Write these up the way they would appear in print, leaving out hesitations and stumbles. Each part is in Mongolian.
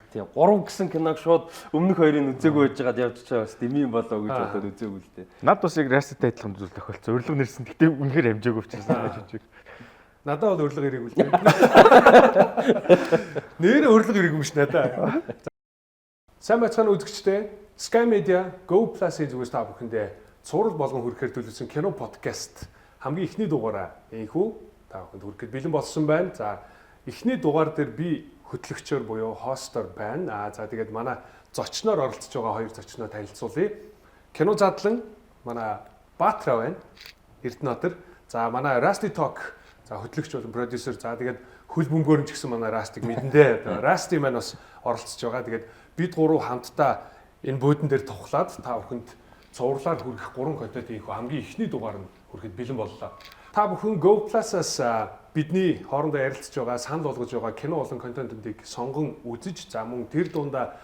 Тийм 3 гэсэн киног шууд өмнөх хоёрыг үзээгүй байж байгаад явж чаа бас дэмий юм болоо гэж бодоод үзээгүй л дээ. Над бас яг Rusty-тай адилхан зүйл тохиолдсон. Урилга нэрсэн. Гэтэ үнэхээр амжаагүй учраас жижиг. Надад бол урилга ирээгүй л дээ. Нэр урилга ирээгүй юм ш надаа. Сайн байцгаана үзэгчдээ. Sky Media Go Plus-ийн зүгээс та бүхэндээ цуврал болгон хүрэхээр төлөвлөсөн кино подкаст хамгийн эхний дугаараа энэхүү та бүхэнд хүрэхэд бэлэн болсон байна. За, эхний дугаар дээр би хөтлөгчөөр буюу host-оор байна. Аа, за, тэгээд манай зочноор оролцож байгаа хоёр зочноо танилцуулъя. Кино задлан манай Баатра байна. Эрдэнэтэр. За, манай Rusty Talk, за, хөтлөгч болон продюсер. За, тэгээд хөл бөмбөгөөр нь ч гэсэн манай Rusty-г мэдэндээ. Одоо Rusty маань бас оролцож байгаа. Тэгээд бид гурав хамтдаа энэ буудан дээр тухлаад та бүхэнд цувралаар хүргэх гурван контентын их хамгийн эхний дугаар нь хүрэхэд бэлэн боллоо. Та бүхэн Go Plus-аас бидний хоорондоо ярилцж байгаа, санал болгож байгаа кино болон контентуудыг сонгон үзэж, за, мөн тэр дундаа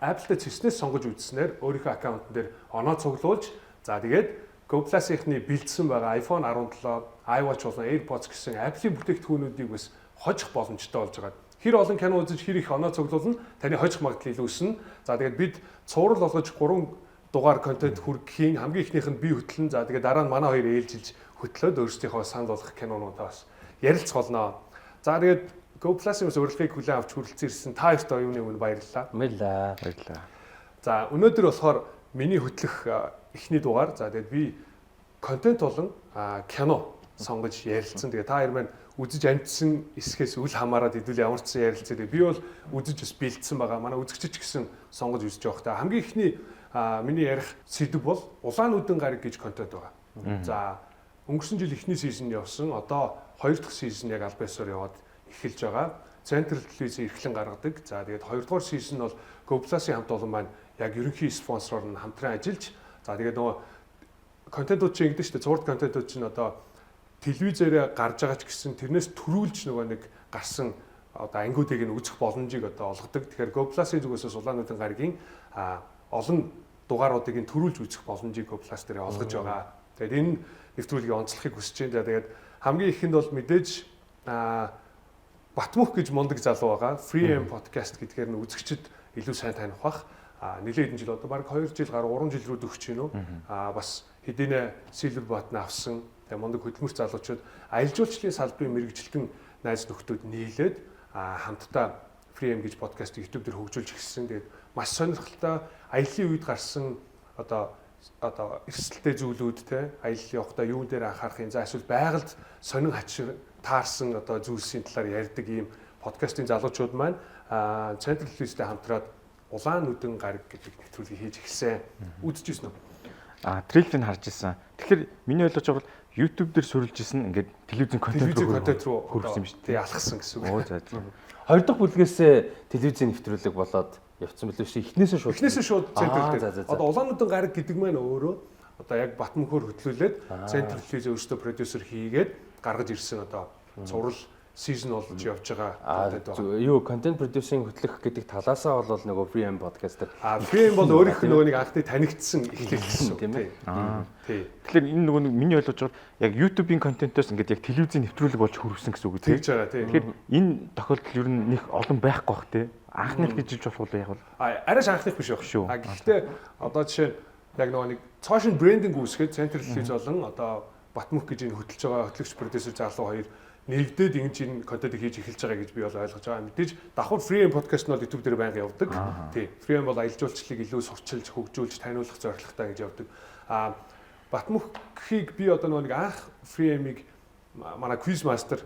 Apple-тэй цэснээс сонгож үзснээр өөрийнхөө аккаунтн дээр оноо цуглуулж, за, тэгээд Go Plus-ийнхны бэлдсэн байгаа iPhone 17, iWatch болон AirPods гэсэн Apple-ийн бүтээгдэхүүнүүдийг бас хожих боломжтой болж байгаа. Хэр олон кино үзэж, хэр их оноо цуглуулна, таны хожих магадлал илүү өснө. За, тэгээд бид цуврал болгож гурван дугаар контент хүргэхийн хамгийн эхнийх нь би хөтлөн. За, тэгээд дараа нь манай хоёр ээлжилж хөтлөөд өөрсдийнхөө санал болгох кинонуудаа бас ярилцах болно. За, тэгээд Go Plus-ийн бас урилгыг хүлээн авч хүрэлцэн ирсэн та хоёрт оюуны өмнө баярлалаа. Баярлалаа. Баярлалаа. За, өнөөдөр болохоор миний хөтлөх эхний дугаар. За, тэгээд би контент болон кино сонгож ярилцсан. Тэгээд та хоёр маань үзэж амжсан эсхээс үл хамааран хэдүүл ямар ч сан ярилцээ. Тэгээд би бол үзэж бас бэлдсэн байгаа. Манай үзэгчид ч гэсэн сонгож үзэж явах та. Хамгийн эхний миний ярих сэдэв бол Улаан нүдэн гариг гэж контент байгаа. За, өнгөрсөн жил эхний season явсан. Одоо хоёр дахь season яг аль биесээр яваад эхэлж байгаа. Централ телевиз эрхлэн гаргадаг. За, тэгээд хоёрдугаар season бол Go Plus-ийн хамт олон маань яг ерөнхий спонсороор нь хамтран ажиллаж, за, тэгээд нөгөө контентууд чинь ингэдэж шүү дээ. Цуврал контентууд чинь одоо телевизээрээ гарч байгаа ч гэсэн тэрнээс түрүүлж нөгөө нэг гарсан одоо ангиудыг нь үзэх боломжийг одоо олгодог. Тэгэхээр Go Plus-ийн зүгээс Улаан нүдэн гаригийн олон дугааруудыг нь түрүүлж үзэх боломжийг Go Plus дээр олгож байгаа. Тэгээд энэ нэвтрүүлгийг онцлохыг хүсэж байна. Тэгээд хамгийн ихэнд бол мэдээж Батмөх гэж мундаг залуу байгаа. Free M podcast гэдгээр нь үзэгчид илүү сайн таних бах. Нэлээд хэдэн жил, одоо бараг 2 жил гаруй, 3 жил рүү дөхөж гинүү. Бас хэдийнэ silver button авсан. Тэгээ мундаг хөдөлмөрт залуучууд, аялал жуулчлалын салбарын мэргэжилтэн найз нөхдүүд нийлээд хамтдаа Free M гэж подкастыг YouTube дээр хөгжүүлж эхэлсэн. Тэгээд маш сонирхолтой аяллаа үед гарсан одоо эрсдэлтэй зүйлүүд, те, аялал явахдаа юун дээр анхаарах юм, за, эсвэл байгальд сонин хачир таарсан одоо зүйлсийн талаар ярьдаг ийм подкастын залуучууд маань Централ Телевизтэй хамтраад Улаан нүдэн гариг гэдэг нэвтрүүлгийг хийж эхэлсэн. Үзчихсэн үү? Трейлерыг харж ирсэн. Тэгэхээр миний ойлгож байгаа бол YouTube дээр суурилж исэн, ингээд телевизийн контент руу контент руу хөрвсөн юм шүү дээ. Алхсан гэсэн үг. Оо, за за. Хоёр дахь бүлгээсээ телевизийн нэвтрүүлэг болоод явцсан билүү шүү. Эхнээсээ шууд. Эхнээсээ шууд Централ дээр. Одоо Улаан нүдэн гариг гэдэг маань өөрөө одоо яг Батмөнхөөр хөтлүүлээд, Централ телевиз өөрсдөө продюсер хийгээд гаргаж ирсэн одоо цуврал season болж явж байгаа контент байна. Юу, контент producing хөтлөх гэдэг талаасаа бол нөгөө Free M podcast дээр Free M бол өөрийнх нь нөгөө нэг анхны танигдсан эхлэл гэсэн. Тийм ээ. Тий. Тэгэхээр энэ нөгөө нэг миний ойлгож байгаа яг YouTube-ийн контентоос ингээд яг телевизийн нэвтрүүлэг болж хөрвсөн гэсэн үг, тийм. Тэгж байгаа, тий. Тэгэхээр энэ тохиолдол ер нь нэг олон байхгүй бах, тий. Анхных гэж хэлж болох уу яг бол? Арайш анхных биш байх. Шүү. Гэхдээ одоо жишээ нь яг нөгөө нэг цоошин branding үүсгээд Централ телевиз болон одоо Батмөх гэж энэ хөтлөж байгаа хөтлөгч продюсер залуу хоёр нэгдээд ингэж энэ контентыг хийж эхэлж байгаа гэж би бол ойлгож байгаа. Мэдээж давхар Free M podcast нь бол YouTube дээр байнга явдаг. Тий. Free M бол аялал жуулчлалыг илүү сурчилж, хөгжүүлж, таниулах зорилготой гэж явдаг. Батмөхийг би одоо нөгөө нэг анх Free M-ийг манай quiz master,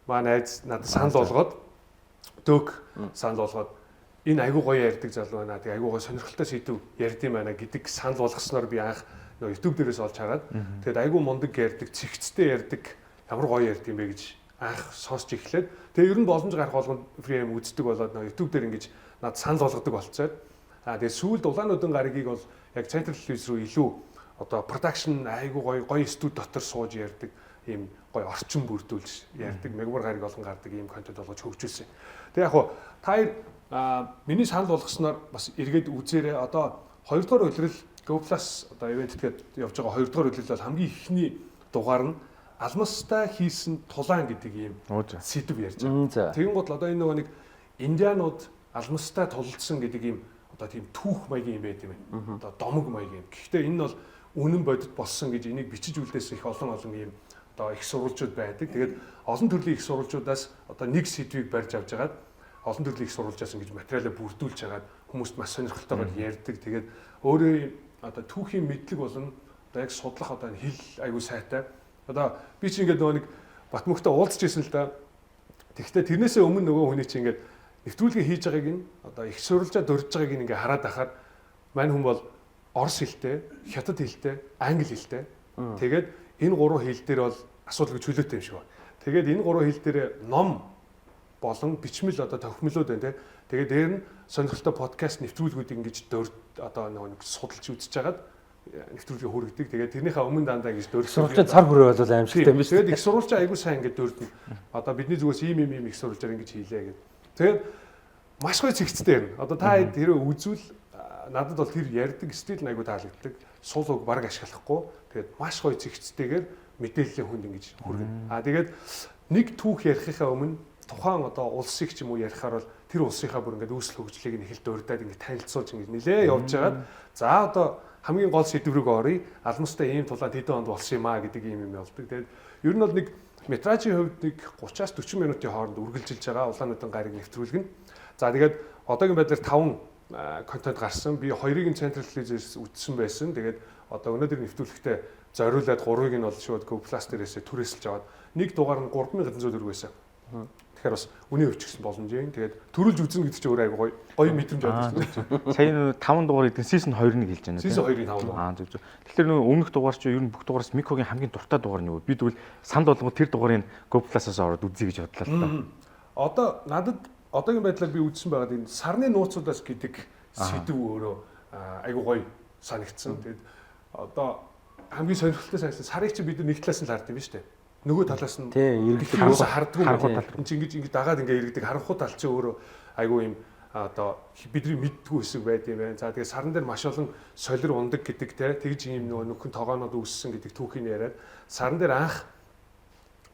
манай найз надад санал болгоод, дөг санал болгоод, энэ айгуу гоё ярьдаг залуу байна. Тэгээ айгуу гоё сонирхолтой сэдэв ярьд юм байна гэдэг санал болгосноор би анх нөгөө YouTube дээрээс олж хараад, тэгээд айгуу мундаг ярьдаг, цэгцтэй ярьдаг, ямар гоё ярьд юм бэ гэж анх сонсч эхлээд, тэгээ ер нь боломж гарах болгонд Free M үздэг болоод нөгөө YouTube дээр ингэж над санал болгодог болцоод, тэгээ сүүлд Улаан нүдэн гаригийг бол яг Централ телевиз рүү илүү одоо production айгуу гоё гоё студи дотор сууж ярьдаг ийм гоё орчин бүрдүүлж ярьдаг, мегмар гариг олон гардаг ийм контент болгож хөгжүүлсэн. Тэгээ яг хуу та хоёр миний санал болгосноор бас эргээд үзээрэй. Одоо хоёрдугаар улирал, Go Plus одоо event гээд явж байгаа хоёрдугаар улирал бол хамгийн эхний дугаар нь алмастай хийсэн тулаан гэдэг ийм Оо, за. сэдэв ярьж байгаа. За. Тэгэн гол одоо энэ нөгөө нэг индианууд Алмастай тулалдсан гэдэг ийм одоо тийм түүх маягийн юм байт юм байна. Одоо домог маягийн. Гэхдээ энэ нь бол үнэн бодит болсон гэж энийг бичиж үлдээсэн их олон олон ийм одоо их сурвалжууд байдаг. Тэгээд олон төрлийн их сурвалжуудаас одоо нэг сэдвийг барьж авч хагаад олон төрлийн их сурвалжаас ингэж материалаа бүрдүүлж хагаад хүмүүст маш сонирхолтойгоор ярьдаг. Тэгээд өөрөө одоо түүхийн мэдлэг болон одоо яг судлах одоо хэл айгуу сайтай. Одоо би чи ингээд нөгөө нэг Батмөхтэй уулзч ирсэн л да. Тэгэхдээ тэрнээсээ өмнө нөгөө хүний чи ингээд нэвтрүүлгээ хийж байгааг нь одоо их сурвалжаа дурж байгааг нь ингээ хараад ахаар мань хүн бол орос хэлтэй, хятад хэлтэй, англи хэлтэй. Тэгээд энэ гурван хэл дээр бол асуудалгүй чөлөөтэй юм шиг байна. Тэгээд энэ гурван хэл дээр ном болон бичмэл одоо тохимлууд байна те. Тэгээд дээр нь сонирхолтой подкаст нэвтрүүлгүүдийг ингэж дурд одоо нөгөө нэг судалж үзэж хагаад нэвтрүүлгээ хүргэдэг. Тэгээд тэрнийхээ өмнө дандаа ингэж дурд. Сурвалжаа цар хүрээ бол аимшигтай юм биш. Тэгээд их сурвалжаа айгуу сайн ингэж дурдна. Одоо бидний зүгээс ийм ийм ийм их сурвалжаар ингэж хийлээ гэдэг. Тэгээд маш гоё цэгцтэй юм. Одоо та хэд хэрэг үзвэл надад бол тэр ярьдаг стил нь айгуу таалагддаг. Сул уг баг ашиглахгүй. Тэгээд маш гоё цэгцтэйгээр мэдээллийн хүнд ингэж хүргэнэ. Аа тэгээд нэг түүх ярихынхаа өмнө тухайн одоо улсыг ч юм уу ярихаар бол тэр улсынхаа бүр ингээд үүсэл хөгжлийг нь эхэлд дурдаад ингээд танилцуулж ингээд нилээ явж хагаад за одоо хамгийн гол сэдв рүү оръё. Алмастай ийм тулаан тэдэн онд болсон юм аа гэдэг ийм юм болдог. Тэгээд ер нь бол нэг метражийн хувьд нэг 30-аас 40 минутын хооронд үргэлжилж байгаа Улаануудын гариг нэвтрүүлэг нь. За тэгээд одоогийн байдлаар 5 контент гарсан. Би хоёрыг нь Central Release-ээс үзсэн байсан. Тэгээд одоо өнөөдөр нэвтрүүлэгтээ зориулаад гурвыг нь бол шууд Go Plus дээрээсээ түрээсэлж аваад нэг дугаар нь 3100 төгрөг байсан. Тэгэхээр бас үнийн өвч гэсэн боломжийн. Тэгээд төрүүлж үзнэ гэдэг чинь өөр айгу гоё гоё мэдрэмж байдаг шүү дээ. Сая нөө 5 дугаар гэдэг season 2-ыг хэлж байна. Season 2-ын 5 дугаар. Аа зөв зөв. Тэгэхээр нөө өмнөх дугаар чи ер нь бүх дугаараас Микогийн хамгийн дуртай дугаар нь юу вэ? Би тэгвэл санд болгоо тэр дугаарыг Go Plus-аас ороод үзье гэж бодлоо л та. Одоо надад одоогийн байдлаар би үзсэн байгаад энэ сарны нууцудаас гэдэг сэдв өөрөө айгу гоё санагдсан. Тэгээд одоо хамгийн сонирхолтой санагдсан сарыг чи бид нэг талаас нь л хард юм шүү дээ. Нөгөө талаас нь иргэдэг хардггүй харанхуй тал. Энд чи ингэж ингэж дагаад ингээ иргэдэг харанхуй тал чи өөрөө айгу юм одоо бидний мэддэггүй хэсэг байд юм байна. За тэгээ саран дээр маш олон солир ундаг гэдэг те тэгж юм нөгөө нөхөн тогоонод үүссэн гэдэг түүхийг яриад саран дээр анх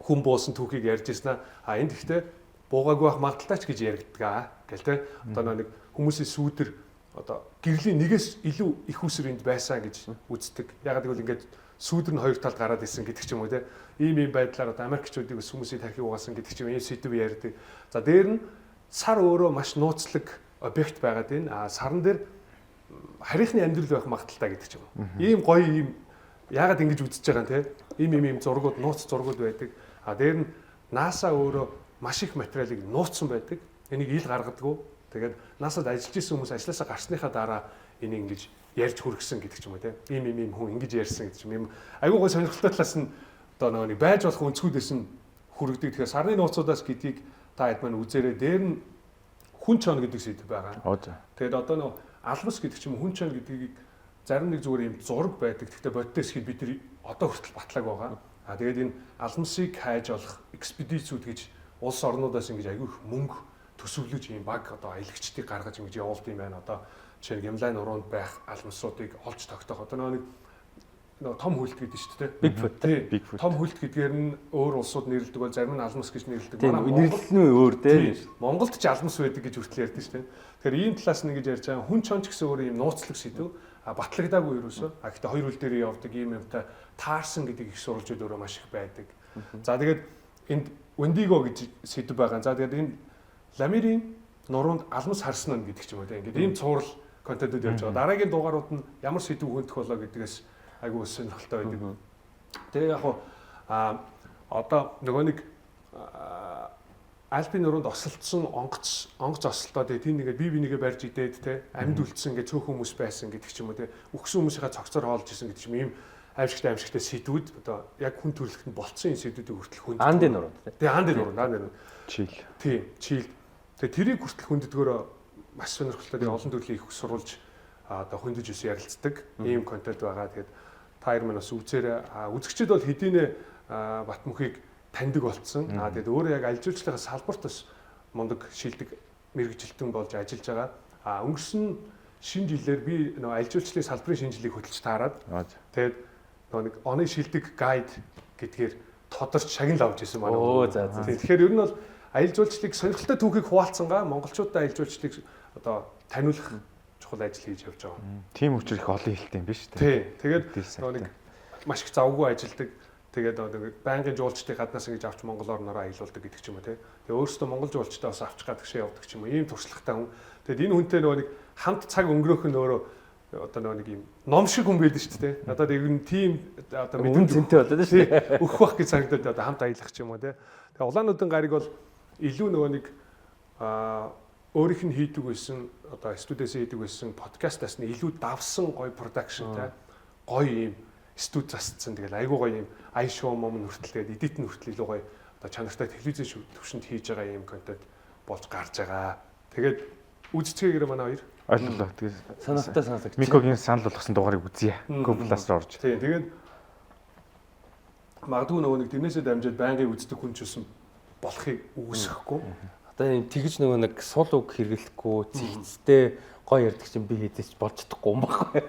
хүн буусан түүхийг ярьж ирсэн. А энд гэхдээ буугаагүй байх магадaltaй ч гэж яригддаг аа гэл те одоо нэг хүмүүсийн сүүдэр одоо гэрлийн нэгээс илүү их усэр энд байсан гэж үздэг. Ягаад гэвэл ингээд сүүдэр нь хоёр талд гараад исэн гэдэг ч юм уу те. Ийм ийм байдлаар одоо Америкчуудыг бас хүмүүсийн тархийг угаасан гэдэг ч юм ийм сэдв ярьдаг. За дээр нь сар өөрөө маш нууцлаг объект байгаад байна. А саран дээр харийнхны амьдрал байх магадaltaй гэдэг ч юм уу. Ийм гоё ийм ягаад ингэж үзэж байгаа юм те. Ийм ийм ийм зургууд нууц зургууд байдаг. А дээр нь NASA өөрөө маш их материалыг нууцсан байдаг. Энийг ил гаргадаггүй. Тэгээд NASA-д ажиллаж исэн хүмүүс ажилласаа гарсныхаа дараа энийг ингэж ярьж хүргэсэн гэдэг ч юм уу те. Ийм ийм ийм хүн ингэж ярьсан гэдэг ч юм. Ийм айгуу гой сонирхолтой талаас нь одоо нөгөө нэг байж болох өнцгүүдээс нь хүргэдэг. Тэгэхээр сарны нууцудаас гэдгийг та хэд маань үзээрэй. Дээр нь хүн чон гэдэг сэдв байгаа. Тэгээд одоо нөгөө алмас гэдэг ч юм хүн чон гэдгийг зарим нэг зүгээр ийм зураг байдаг. Гэхдээ бодитоос ихэд бид нар одоо хүртэл батлааг байгаа. А тэгээд энэ алмасыг хайж олох экспедицүүд гэж улс орнуудаас ингэж айгүй их мөнгө төсөвлөж ийм баг одоо аялагчдыг гаргаж ингэж явуулд юм байна. Одоо жишээ нь Гимлай нуруунд байх алмасуудыг олж тогтоох. Одоо нэг нөгөө том хүлт гэдэг шүү дээ. Bigfoot. Bigfoot. Том хүлт гэдгээр нь өөр улсууд нэрлэдэг бол зарим нь алмас гэж нэрлэдэг. Манай нэрлэл нь өөр дээ. Монголд ч алмас байдаг гэж хүртэл ярьдаг шүү дээ. Тэгэхээр ийм талаас нь ингэж ярьж байгаа. Хүн чонч гэсэн өөр ийм нууцлаг сэдв. А батлагдаагүй ерөөсөө. А гэхдээ хоёр үл дээр явдаг ийм юмтай таарсан гэдэг их сурвалжууд өөрөө маш их байдаг. За тэгээд энд Wendigo гэж сэдв байгаа. За тэгээд энэ Ламирийн нуруунд алмас харсан нь гэдэг ч юм уу те. Ингээд ийм цуврал контентууд явж байгаа. Дараагийн дугаарууд нь ямар сэдв хөндөх болоо гэдгээс айгүй сонирхолтой байдаг. Тэгээ яг хуу одоо нөгөө нэг Альпийн нуруунд осолдсон онгоц осолтоо тэгээ тийм нэгээ бие бинийгээ барьж идээд те амьд үлдсэн ингээ цөөхөн хүмүүс байсан гэдэг ч юм уу те үхсэн хүмүүсийнхаа цогцоор хоолж исэн гэдэг ч юм ийм аимшигтай сэдвүүд одоо яг хүн төрөлхтөнд болцсон энэ сэдвүүдийг хүртэл хүнд. Андын нуруунд те. Тэгээ Андын нуруунд, Андын нуруунд. Чил. Тийм, Чил. Тэгээ тэрийг хүртэл хүнддгөөрөө маш сонирхолтой тэгээ олон төрлийн их сурвалж одоо хөндөж ус ярилцдаг ийм контент байгаа. Тэгээд та хоёр маань бас үзээрэй. Үзэгчид бол хэдийнэ Батмөхийг таньдаг болцсон. Тэгээд өөрөө яг аль жуулчлалын салбарт бас мундаг шилдэг мэргэжилтэн болж ажиллаж байгаа. Өнгөрсөн шинэ жилээр би нөгөө аль жуулчлалын салбарын шинэ жилийг хөтөлж таарад. Тэгээд нөгөө нэг оны шилдэг гайд гэдгээр тодорч шагнал авч ирсэн манай. Оо за за. Тэгэхээр ер нь бол аялал жуулчлалыг сонирхолтой түүхийг хуваалцсангаа монголчуудад аялал жуулчлалыг одоо таниулах чухал ажил хийж явж байгаа. Тийм учраас их олон хэлтэй юм биш үү? Тий. Тэгээд нөгөө нэг маш их завгүй ажилдаг. Тэгээд нэг байнгын жуулчдыг гаднаас ингэж авч Монгол орнороо аялуулдаг гэдэг ч юм уу тий. Тэгээ өөрсдөө монгол жуулчдаа бас авч гадагшаа явдаг ч юм уу. Ийм туршлагатай хүн. Тэгээд энэ хүнтэй нөгөө нэг хамт цаг өнгөрөөх нь өөрөө одоо нөгөө нэг юм ном шиг хүн байдаг шүү дээ. Надад ер нь тийм одоо мэдрэмж зэнтэй болоод шүү дээ. Өгөх бах гэж санагдаад одоо хамт аялах ч юм уу тий. Тэгээ Улаануудын гариг бол илүү нөгөө нэг өөрийнх нь хийдэг байсан одоо студиэс хийдэг байсан подкастаас нь илүү давсан гоё продакшнтай гоё юм студ засцсан. Тэгэл айгуу гоё юм ай шоу мом хүртэл тэгээд эдит нь хүртэл илүү гоё одоо чанартай телевизэн төвшөнд хийж байгаа юм контент болж гарч байгаа. Тэгээд үзцгээгээрээ манай хоёр ойлголоо. Тэгээд санаатай санаагч. Микогийн санал болгосон дугаарыг үзье. Go Plus руу орж. Тийм. Тэгээд магадгүй нөгөө нэг тэрнээсээ дамжаад байнгын үздэг хүн ч гэсэн болохыг үгүйсэхгүй. Одоо юм тэгж нөгөө нэг сул үг хэрэглэхгүй зэгцтэй гоё ярьдаг чинь би хийдэж болж чадахгүй юм байхгүй.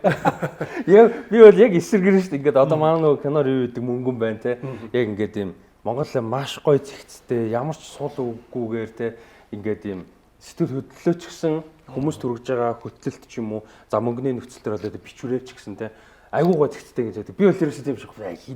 Яг би бол яг эсэргэр шүү дээ. Ингээд одоо манай нөгөө кино ревю гэдэг мөнгөн байна те. Яг ингээд юм Монгол маш гоё зэгцтэй ямар ч сул үггүйгээр те ингээд юм сэтгэл хөдлөлөөч гэсэн хүмүүс төрөж байгаа хөтлөлт ч юм уу за мөнгөний нөхцөл төр болоод бичвэрээ ч гэсэн те айгуу гой зэгцтэй гэж байдаг. Би бол ерөөсөө тийм шиг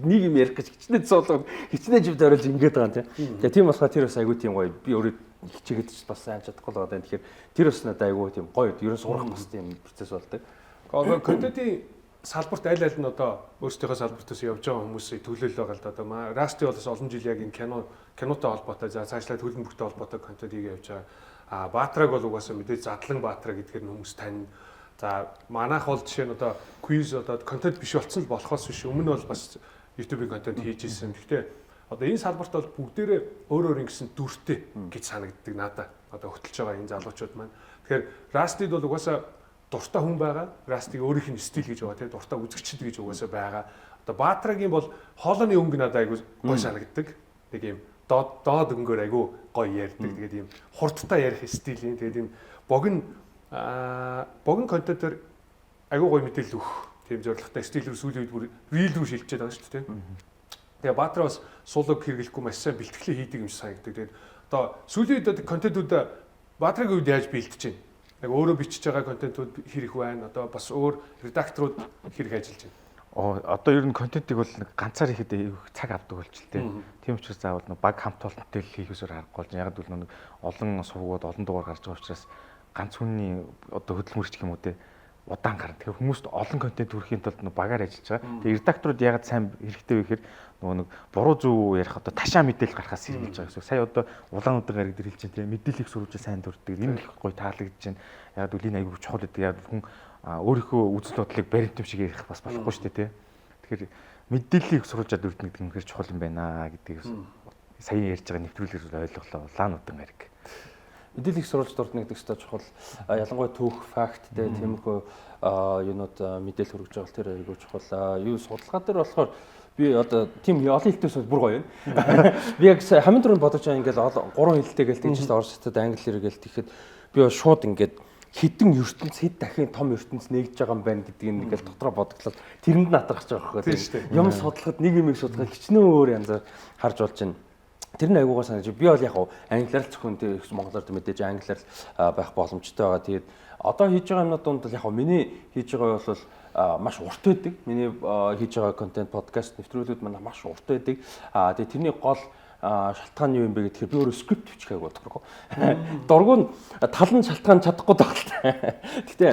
нэг юм ярих гэж хичнээн цоолоо хичнээн жив дөрөлж ингээд байгаа юм те. Тэгээ тийм болохоор тэр бас айгуу тийм гоё. Би өөрөө хичээгээд ч бас сайн чадахгүй л байгаа. Тэгэхээр тэр бас надад айгуу тийм гоё. Ерөөс сурах бас тийм процесс болдог. Одоо контентын салбарт аль аль нь одоо өөрсдийнхөө салбартаас явж байгаа хүмүүсийг төлөөлөл байгаа л да. Одоо Расти бол бас олон жил яг энэ кинотой холбоотой за цаашлаа төлөн бүртэй холбоотой контент хийгээ явж байгаа. А Баатраг бол угаасаа мэдээж задлан Баатра гэдгээр нь хүмүүс таньна. За манайх бол жишээ нь одоо квиз одоо контент биш болсон л болохоос биш. Өмнө нь бол бас YouTube-ийн контент хийж исэн. Гэхдээ одоо энэ салбарт бол бүгдээрээ өөр өөр ингэсэн дүртэй гэж санагддаг надад. Одоо хөтөлж байгаа энэ залуучууд маань. Тэгэхээр Rust-д бол угаасаа дуртай хүн байгаа. Rust-ыг өөрийнх нь стил гэж байгаа тийм дуртай үзэгчд гэж угаасаа байгаа. Одоо Баатрагийн бол хоолойны өнгө надад айгүй гой санагддаг. Нэг юм доод өнгөөр айгүй гоё ярьдаг. Тэгээд ийм хурдтай ярих стилийн. Тэгээд ийм богино контентоор айгүй гоё мэдээлэл өгөх тийм зорилготой стил рүү сүүлийн үед бүр рил рүү шилжээд байгаа шүү дээ тийм. Тэгээ Баатра бас суулог хэрэглэхгүй маш сайн бэлтгэлээ хийдэг юм шиг санагддаг. Тэгээд одоо сүүлийн үед контентууд Баатрагийн үед яаж бэлтэж байна? Яг өөрөө бичиж байгаа контентууд хэрэг байна. Одоо бас өөр редакторууд хэрэг ажиллаж байна. Одоо ер нь контентыг бол нэг ганцаар ихэд цаг авдаг болчихлоо тийм. Тийм учраас заавал нэг баг хамт олонтой л хийх ёсоор аргагүй болж. Яг л нэг олон сувгууд олон дугаар гарч байгаа учраас ганц хүний одоо хөдөлмөрч гэх юм уу те удаан гарна. Тэгэхээр хүмүүст олон контент хүрэхийн тулд нэг багаар ажиллаж байгаа. Тэгээ редакторууд ягаад сайн хэрэгтэй вэ гэхээр нөгөө нэг буруу зөв ярих одоо ташаа мэдээлэл гаргахаас сэргийлж байгаа гэсэн. Сая одоо Улаануудын гариг дээр хэлж чинь тийм мэдээллийг сурвалжаа сайн дурддаг. Энэ их гоё таалагдж байна. Яг үл энэ аягүй чухал гэдэг. Яг хүн өөрийнхөө үзэл бодлыг баримт юм шиг ярих бас болохгүй шүү дээ тийм. Тэгэхээр мэдээллийг сурвалжаад дурдна гэдэг нь үнэхээр чухал юм байна гэдгийг сая ярьж байгаа нэвтрүүлгээс ойлголоо. Улаануудын гариг. Мэдээллийг сурвалж дурдна гэдэг чинь чухал. Ялангуяа түүх, факт те тиймэрхүү юунууд мэдээлэл хүргэж байгаа тэр айгүй чухал. Юу судалгаа дээр болохоор би одоо тийм олон хэлтээс бүр гоё юм. Би яг хамгийн түрүүнд бодож байгаа ингээл гурван хэлтэй гээл тэгж чинь орос хятад англи хэлээр гээл тэгэхэд би шууд ингээд хідэн ертөнц хэд дахин том ертөнц нэгж байгаа юм байна гэдгийг ингээл дотроо бодглол тэрэнд нь атархаж байгаа байхгүй. Юм судлахад нэг юм судлахад хичнээн өөр янзаар харж болж байна. Тэр нь айгуугаа санаж би бол яг англиар л зөвхөн тэр монголоор мэдээж англиар л байх боломжтой байгаа. Тэгээд одоо хийж байгаа юмнууд дунд бол яг миний хийж байгаа бол маш урт байдаг. Миний хийж байгаа контент подкаст нэвтрүүлгүүд манай маш урт байдаг. Тэгээд тэрний гол шалтгаан юу юм бэ гэхээр би өөрөө скрипт бичих айгуу дургу. Дургу нь тал нь шалтгаан чадахгүй байгаа л та. Гэтэ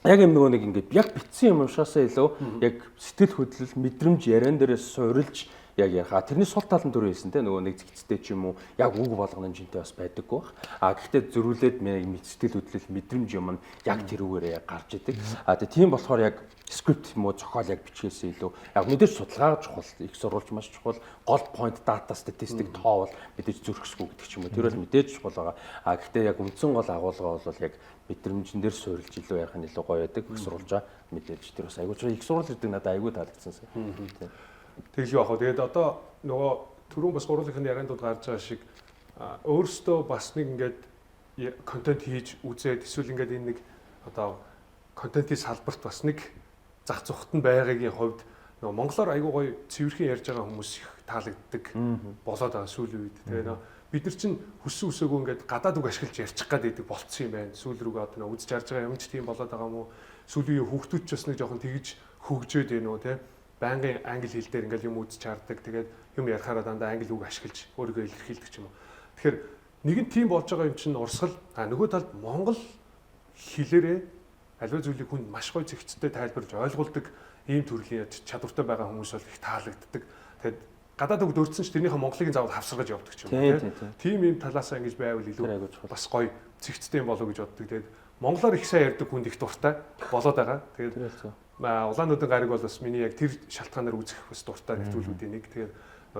яг юм нөгөө нэг ингээд яг бичсэн юм уншаасаа илүү яг сэтгэл хөдлөл мэдрэмж яриан дээрээс суурилж яг ярих. Тэрний сул тал нь түрүү хэлсэн те нөгөө нэг зэгцтэй ч юм уу яг үг болгоно жинтэй бас байдаггүй бах. Гэхдээ зөрүүлээд сэтгэл хөдлөл мэдрэмж юм нь яг тэрүүгээрээ яг гарч идэг. Тэгээ тийм болохоор яг скрипт юм уу зохиол яг бичгээсээ илүү яг мэдээж судалгаа чухал, их сурвалж маш чухал, гол point data статистик тоо бол мэдээж зөрөхсгүй гэдэг ч юм уу. Тэр бол мэдээж чухал байгаа. Гэхдээ яг үндсэн гол агуулга бол яг мэдрэмжэн дээр суурилж илүү ярих нь илүү гоё байдаг. Их сурвалжаа мэдээж тэр бас айгүй их сурвалж гэдэг надад айгүй таалагдсан. Тэглээ яах вэ? Тэгээд одоо нөгөө түрүүн бас гурлынх нь ярианд гарч байгаа шиг өөрсдөө бас нэг ингээд контент хийж үзээд эсвэл ингээд энэ нэг одоо контентын салбарт бас нэг зах зухт нь байгаагийн хувьд нөгөө монголоор айгүй гоё цэвэрхэн ярьж байгаа хүмүүс их таалагддаг болоод байгаа сүүлийн үед. Тэгээ нөгөө Бид нар чинь хүссэн үсээгүй ингээд гадаад үг ашиглаж ярьчих гад идэг болцсон юм байна. Сүүл рүүгээ одоо үзэж харж байгаа юм ч тийм болоод байгаа юм уу? Сүүлийн үеийн хүүхдүүд ч бас нэг жоохон тэгж хөгжөөд байна уу те? Байнгын англи хэл дээр ингээд юм үзэж хардаг. Тэгээд юм ярихаараа дандаа англи үг ашиглаж өөрийгөө илэрхийлдэг ч юм уу. Тэгэхээр нэгэн тийм болж байгаа юм чинь урсгал, а нөгөө талд монгол хэлээрээ аливаа зүйлийг хүнд маш гоё зэгцтэй тайлбарлаж ойлгуулдаг ийм төрлийн чадвартай байгаа хүмүүс бол их таалагддаг. Тэгээд гадаад үг дурдсан ч тэрнийхээ монголыг заавал хавсаргаж явдаг ч юм уу тийм юм талаасаа ингэж байвал илүү бас гоё зэгцтэй юм болов гэж боддог. Тэгээд монголоор их сайн ярьдаг хүнд их дуртай болоод байгаа. Тэгээд улаан нүдэн гариг бол бас миний яг тэр шалтгаанаар үзэх бас дуртай нэвтрүүлгүүдийн нэг. Тэгээд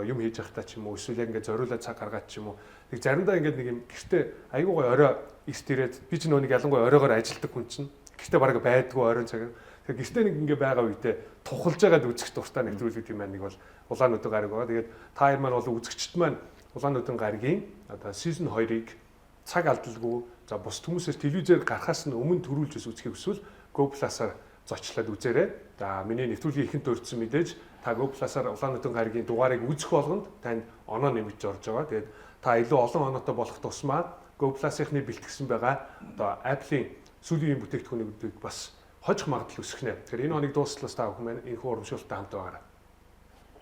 юм хийж байхдаа ч юм уу эсвэл яг ингээд зориулаад цаг гаргаад ч юм уу нэг заримдаа ингээд нэг юм гэртээ айгуу гоё орой эрт ирээд би ч нөө нэг ялангуяа оройгоор ажилдаг хүн чинь гэртээ бараг байдгүй оройн цаг. Тэгэхээр гэртээ нэг ингээ байгаа үедээ тухалж байгаад үзэх дуртай нэвтрүүлэг юм байна. Нэг бол улаан нүдэн гариг байгаа. Тэгээд та хоёр маань бол үзэгчд маань улаан нүдэн гаригийн одоо season 2-ыг цаг алдалгүй за бус хүмүүсээс телевизээр гарахаас нь өмнө төрүүлж ус үзэхийг хүсвэл Go Plus-аар зочлоод үзээрэй. За миний нэвтрүүлгийн ихэнд дурдсан мэдээж та Go Plus-аар улаан нүдэн гаригийн дугаарыг үзэх болгонд танд оноо нэмэгдэж орж байгаа. Тэгээд та илүү олон оноотой болох тусмаа Go Plus-ийнхны бэлтгэсэн байгаа одоо Apple-ийн сүүлийн үеийн бүтээгдэхүүнүүдийг бас хожих магадлал өсөх нэ. Тэгэхээр энэ оныг дуустлаас та бүхэн маань энэхүү урамшуулттай хамт байгаарай.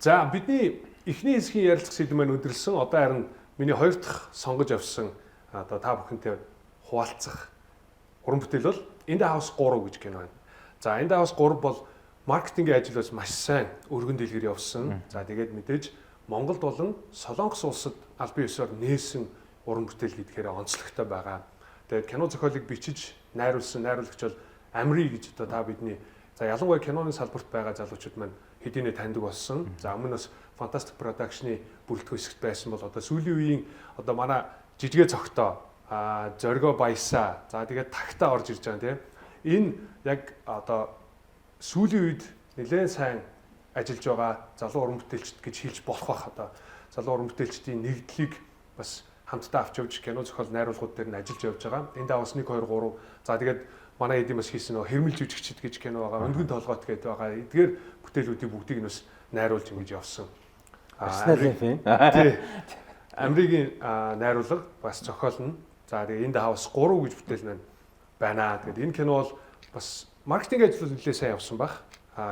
За бидний эхний хэсгийн ярилцах сэдэв маань өндөрлсөн. Одоо харин миний хоёр дахь сонгож авсан одоо та бүхэнтэй хуваалцах уран бүтээл бол In the House 3 гэж кино байна. За In the House 3 бол маркетингийн ажил бас маш сайн өргөн дэлгэр явсан. За тэгээд мэдээж Монголд болон Солонгос улсад албан ёсоор нээсэн уран бүтээл гэдгээр онцлогтой байгаа. Тэгээд кино зохиолыг бичиж найруулсан найруулагч бол Амри гэж одоо та бидний за ялангуяа киноны салбарт байгаа залуучууд маань хэдийнэ таньдаг болсон. За өмнө бас Fantastic Production-ы бүрэлдэхүүн хэсэгт байсан бол одоо сүүлийн үеийн одоо манай жижигэ цогтоо зориго баясаа за тэгээд тагтаа орж ирж байгаа тийм. Энэ яг одоо сүүлийн үед нэлээд сайн ажиллаж байгаа залуу уран бүтээлчд гэж хэлж болох бах. Одоо залуу уран бүтээлчдийн нэгдлийг бас хамтдаа авч явж кино зохиол найруулгууд дээр нь ажиллаж явж байгаа. Энэ даваас 1 2 3 за тэгээд манай эдийн бас хийсэн нөө хэрмэл жүжигчд гэж кино байгаа. Өндгөн толгойт гэдэг байгаа. Эдгээр бүтээлүүдийг бүгдийг нь бас найруулж ингэж явсан. Арсенал юм. Тий. Америкийн найруулга бас зохиол нь. За тэгээ In the House 3 гэж бүтээл маань байна. Тэгээд энэ кино бол бас маркетинг ажил бол нэлээд сайн явсан баг.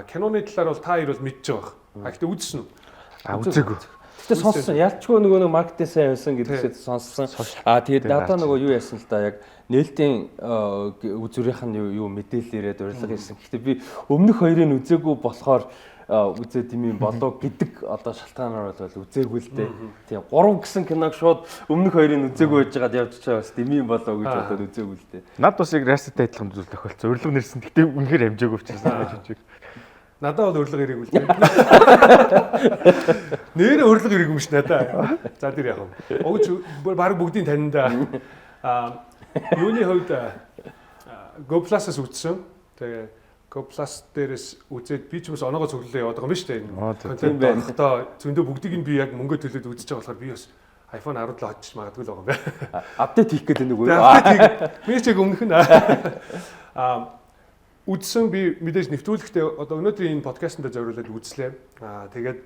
Киноны талаар бол та хоёр бол мэдж байгаа байх. Гэхдээ үзсэн үү? Үзээгүй. Гэтэ сонссон. Ялчгүй нөгөө нэг маркетинг сайн явсан гэдэгсээ сонссон. Тэгээд надаа нөгөө юу яасан л да яг нээлтийн үзүүрийнх нь юу мэдээлэл ирээд урилга ирсэн. Гэхдээ би өмнөх хоёрыг үзээгүй болохоор үзээд юм болов гэдэг одоо шалтгаанаар бол үзээгүй л дээ. Тийм 3 гэсэн киног шууд өмнөх хоёрыг үзээгүй байж байгаад явж чаа бас дэмий болов гэж бодоод үзээгүй л дээ. Над бас яг Растай адилхан зүйл тохиолдсон. Урилга нэрсэн. Гэтэ үнэхээр амжаагүй учраас жижиг. Надад бол урилга ирээгүй л дээ. Нэрээ урилга ирээгүй юм ш надаа. За тэр яг юм. Угж баг бүгдийн таньда. Юуны хувьд Go Plus-аас үзсэн. Тэгээ Go Plus дээрээс үзээд би ч бас оноогоо цуглуулаа яваад байгаа юм биш үү? Контент орохдоо зөндөө бүгдийг нь би яг мөнгө төлөөд үзэж байгаа болохоор би бас iPhone 17 очиж магадгүй л байгаа юм байна. Update хийх гээд байна үгүй юу? Update хийх. Би ч яг өмнөх нь үзсэн би мэдээж нэвтрүүлэгтээ одоо өнөөдрийн энэ подкастт зориулаад үзлээ. Тэгээд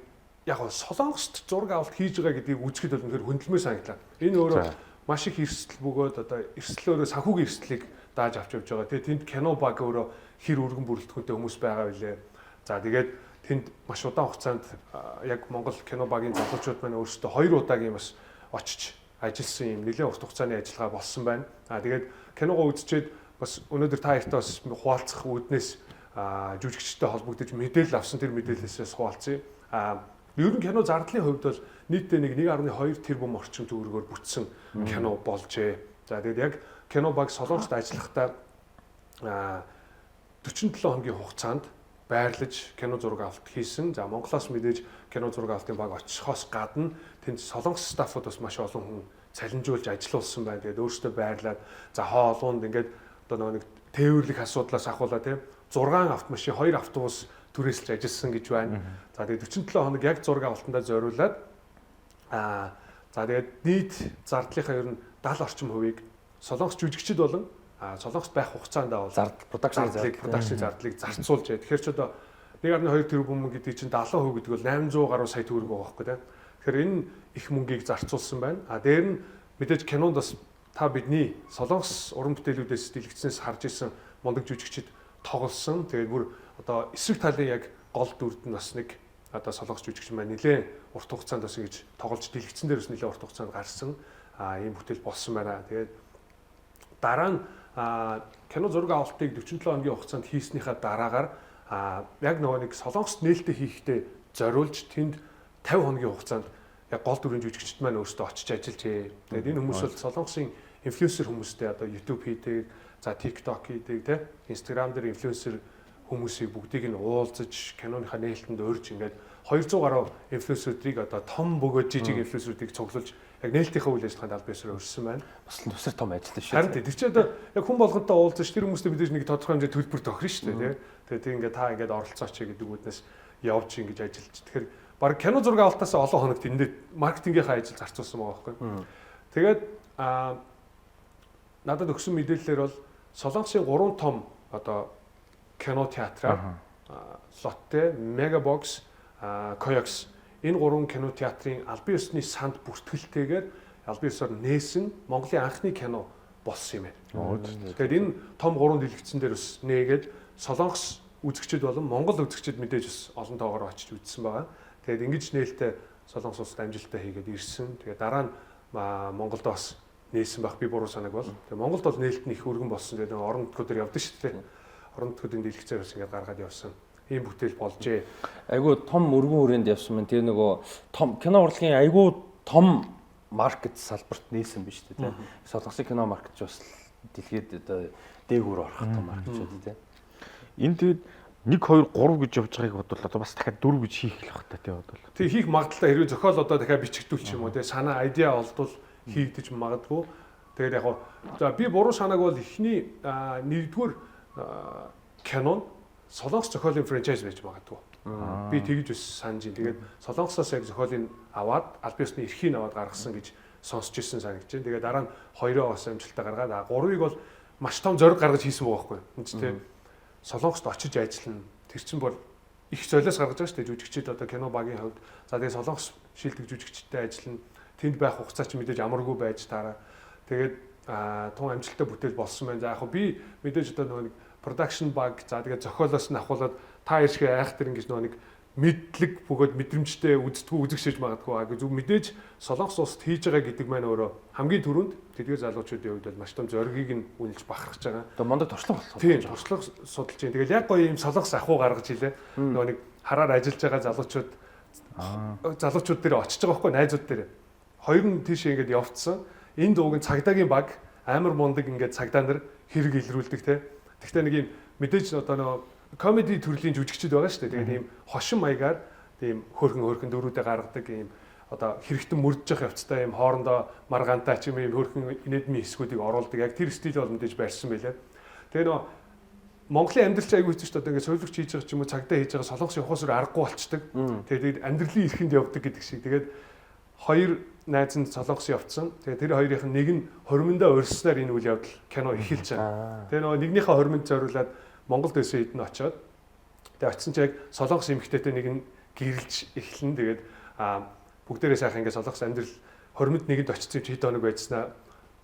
яг гоо Солонгост зураг авалт хийж байгаа гэдгийг үзэхэд бол үнэхээр хөндлөмөр санагдлаа. Энэ өөрөө маш их эрсдэл бөгөөд одоо эрсдэл өөрөө санхүүгийн эрсдлийг дааж авч явж байгаа. Тэгээд тэнд кино баг өөрөө хэр өргөн бүрэлдэхүүнтэй хүмүүс байгаа билээ. За тэгээд тэнд маш удаан хугацаанд яг Монгол кино багийн залуучууд маань өөрсдөө 2 удаагийн бас очиж ажилласан юм нэлээд урт хугацааны ажиллагаа болсон байна. Тэгээд киногоо үзчихэд бас өнөөдөр та хоёртой бас хуваалцах үүднээс жүжигчтэй холбогдож мэдээлэл авсан тэр мэдээлэлээс хуваалцъя. Ер нь кино зардлын хувьд бол нийтдээ нэг 1.2 тэрбум орчим төгрөгөөр бүтсэн кино болжээ. За тэгээд яг кино баг Солонгост ажиллахдаа 47 хоногийн хугацаанд байрлаж кино зураг авалт хийсэн. За Монголоос мэдээж кино зураг авалтын баг очихоос гадна тэнд Солонгос стаффууд бас маш олон хүн цалинжуулж ажилуулсан байна. Тэгээд өөрсдөө байрлаад за хоолунд ингээд одоо нөгөө нэг тээвэрлэх асуудлаас ахуулаа тийм 6 автомашин 2 автобус түрээсэлж ажилласан гэж байна. За тэгээд 47 хоног яг зураг авалтандаа зориулаад за тэгээд нийт зардлынхаа ер нь 70 орчим хувийг Солонгос жүжигчид болон Солонгост байх хугацаанд бол зардал production зардлыг зарцуулжээ. Тэгэхээр ч одоо 1.2 тэрбум гэдэг чинь 70% гэдэг бол 800 гаруй сая төгрөг байгаа байхгүй тийм. Тэгэхээр энэ их мөнгийг зарцуулсан байна. А дээр нь мэдээж кинонд бас та бидний Солонгос уран бүтээлүүдээс дэлгэцнээс харж исэн мундаг жүжигчид тоглосон. Тэгээд бүр одоо эсрэг талын яг гол дүрд нь бас нэг одоо Солонгос жүжигч маань нэлээд урт хугацаанд бас ингэж тоглож дэлгэцэн дээр бас нэлээд урт хугацаанд гарсан. Ийм бүтээл болсон байна. Тэгээд дараа нь кино зураг авалтыг 47 хоногийн хугацаанд хийснийхаа дараагаар яг нөгөө нэг Солонгост нээлттэй хийхдээ зориулж тэнд 50 хоногийн хугацаанд яг гол дүрийн жүжигчд маань өөрсдөө очиж ажиллажээ. Тэгээд энэ хүмүүс бол Солонгосын инфлюенсер хүмүүстэй одоо YouTube хийдэг, за TikTok хийдэг, тэ Instagram дээр инфлюенсер хүмүүсийг бүгдийг нь уулзаж, киноныхаа нээлтэнд урьж ингээд 200 гаруй инфлюенсерүүдийг одоо том бөгөөд жижиг инфлюенсерүүдийг цуглуулж яг нээлтийнхээ үйл ажиллагаанд аль биесээр өрсөн байна. Бас л нүсэр том ажил шүү. Харин тэр чинь одоо яг хүн болгонтой уулзаж тэр хүмүүстэй мэдээж нэг тодорхой хэмжээ төлбөр тохирно шүү дээ, тий. Тэгээд тэг ингээд та ингээд оролцооч гэдэг үднэс явж ингэж ажиллаж. Тэгэхээр баг кино зураг авалтаас олон хоногт эндээ маркетингийнхаа ажил зарцуулсан байгаа байхгүй. Тэгээд надад өгсөн мэдээллээр бол Солонгосын 3 том одоо кино театраар Lotte, Megabox, Coyox энэ 3 кино театрын албан ёсны санд бүртгэлтэйгээр албан ёсоор нээсэн Монголын анхны кино болсон юм байна. Тэгээд энэ том 3 дэлгэцэн дээр бас нээгээд Солонгос үзэгчид болон Монгол үзэгчид мэдээж бас олон тоогоор очиж үзсэн байгаа. Тэгээд ингэж нээлттэй Солонгос улсад амжилттай хийгээд ирсэн. Тэгээд дараа нь Монголд бас нээсэн байх би буруу санааг бол. Тэгээд Монголд бол нээлт нь их өргөн болсон. Тэгээд орон нутгуудаар явдаг шүү дээ. Орон нутгуудын дэлгэцээр бас ингэж гаргаад явсан. Ийм бүтээл болжээ. Айгуу том өргөн хүрээнд явсан мэн. Тэр нөгөө том кино урлагийн айгуу том маркет салбарт нээсэн биш үү те. Солонгосын кино маркет ч бас дэлхийд одоо дээгүүр орох том маркет шүү дээ те. Энэ тэгээд 1 2 3 гэж явж байгааг бодвол одоо бас дахиад 4 гэж хийх л бах та тий бодвол. Тэг хийх магадлалтай хэрвээ зохиол одоо дахиад бичигдүүл ч юм уу те санаа idea олдвол хийгдэж магадгүй. Тэгээд яг за би буруу санааг бол эхний нэгдүгээр кино Солонгос зохиолын франчайз байж магадгүй. Би тэгж бас санаж байна. Тэгээд Солонгосоос яг зохиолыг аваад аль биесны эрхийг аваад гаргасан гэж сонсч ирсэн санагдаж байна. Тэгээд дараа нь хоёроо бас амжилттай гаргаад гурвыг бол маш том зориг гаргаж хийсэн байгаа байхгүй. Энд чинь тийм Солонгост очиж ажиллана. Тэр чинь бол их золиос гаргаж байгаа шүү дээ. Жүжигчид одоо кино багийн хувьд за тэгээд Солонгос шилдэг жүжигчдтэй ажиллана. Тэнд байх хугацаа чинь мэдээж амаргүй байж таараа. Тэгээд тун амжилттай бүтээл болсон байна. За яг би мэдээж одоо нөгөө нэг production баг за тэгээд зохиолоос нь ахуулаад та хоёр шиг айхтар ингэж нөгөө нэг мэдлэг бөгөөд мэдрэмжтэй үздэггүй үзэгшээж магадгүй. Зүг мэдээж Солонгос улсад хийж байгаа гэдэг маань өөрөө хамгийн түрүүнд тэдгээр залуучуудын хувьд бол маш том зоригийг нь үнэлж бахархаж байгаа. Одоо мундаг туршлага болох. Тийм, туршлага судалж байна. Тэгэл яг гоё юм Солонгос ахуй гаргаж илээ. Нөгөө нэг хараар ажиллаж байгаа залуучууд дээр очиж байгаа байхгүй найзууд дээр. Хоёр нь тийшээ ингээд явцсан. Энэ дууг нь цагдаагийн баг амар мундаг ингээд цагдаа нар хэрэг илрүүлдэг те. Тэгтээ нэг юм мэдээж одоо нөгөө комеди төрлийн жүжигчид байгаа шүү дээ. Тэгээд ийм хошин маягаар тийм хөөрхөн дөрүүдээ гаргадаг ийм одоо хэрэгтэн мөрдөж явах явцтай ийм хоорондоо маргаантай ч юм ийм хөөрхөн инээдмийн хэсгүүдийг оруулдаг. Яг тэр стил бол мэдээж барьсан байлээ. Тэгээ нөгөө Монголын амьдрал чинь айгүй хэцүү шүү дээ. Одоо ингээд сувилагч хийж байгаа ч юм уу цагдаа хийж байгаа Солонгос явахаас өөр аргагүй болчдөг. Тэгээд амьдралын эрхэнд явдаг гэдэг шиг. Тэгээд хоёр найз нь Солонгос явцсан. Тэгээд тэр хоёрын нэг нь хормондоо урьснаар энэ үйл явдал кино эхэлж байгаа. Тэгээ нөгөө нэгнийхээ хормонд зориулаад Монголд байсан хэд нь очиод тэгээ очисон чи яг Солонгос эмэгтэйтэй нэг нь гэрэлж эхлэн. Тэгээд бүгдээрээ сайхан ингээд Солонгос амьдрал хормонд нэгэнд очсон юм чи хэд хоног байжснаа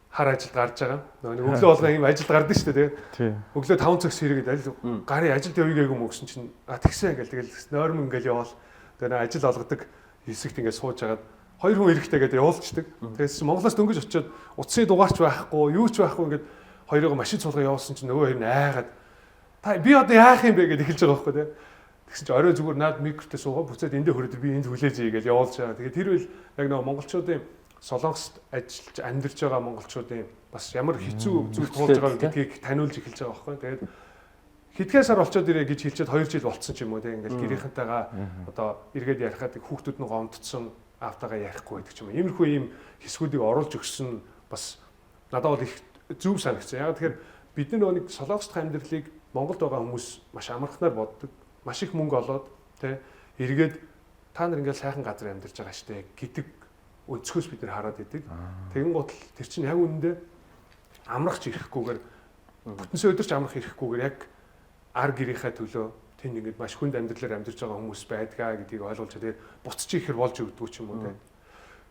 хар ажилд гарч байгаа. Нөгөө нэг өглөө болгон ийм ажилд гардаг шүү дээ, тий. Өглөө 5 цагс хэрэгэд аль гарын ажилд явъя гээгүй юм гэсэн чинь тэгсэн ингээл тэгэл нойрм ингээл яваал. Тэгээ ажил олгодог хэсэгт ингээд сууж хагаад хоёр хүн эрэхтэй гэдэг явуулчихдаг. Тэгээс Монголоос дөнгөж очиод утасны дугаарч байхгүй, юу ч байхгүй ингээд хоёрыг машин суулгаа явуулсан чинь нөгөө хоёр нь айгаад та би одоо яах юм бэ гэдээ эхэлж байгаа байхгүй тий. Тэгсэн чинь орой зүгээр наад микротэй суугаа буцаад эндээ хүрээд би энд хүлээж ий гэж явуулж байгаа. Тэгээд тэр үйл яг нөгөө монголчуудын Солонгост ажиллаж амьдарч байгаа монголчуудын бас ямар хэцүү зүйл туулж байгаа гэдгийг таниулж эхэлж байгаа байхгүй. Тэгээд хэдхэн сар болчоод ирээ гэж хэлчихэд 2 жил болцсон ч юм уу тийм ингээл гэрийнхэнтэйгээ одоо эргээд ярихад хүүхдүүд нь гомдсон аавтайгаа ярихгүй байдаг ч юм уу. Иймэрхүү ийм хэсгүүдийг оруулж өгсөн бас надад бол их зөв санагдсан. Яг тэгэхээр бид нар нэг Солонгос дахь амьдралыг Монголд байгаа хүмүүс маш амархнаар боддог. Маш их мөнгө олоод тий эргээд та нар ингээл сайхан газар амьдарч байгаа штэ гэдэг өнцгөөс бид нар хараад идэг. Тэгэн гутал тэр чинь яг үнэндээ амрах ч ирэхгүйгээр бүтэнсээ өдөрч амрах ирэхгүйгээр яг ар гэрийнхээ төлөө тэнд ингээд маш хүнд амьдралаар амьдарч байгаа хүмүүс байдгаа гэдгийг ойлгуулж тэгээд буцаж ихээр болж өгдөггүй ч юм уу те.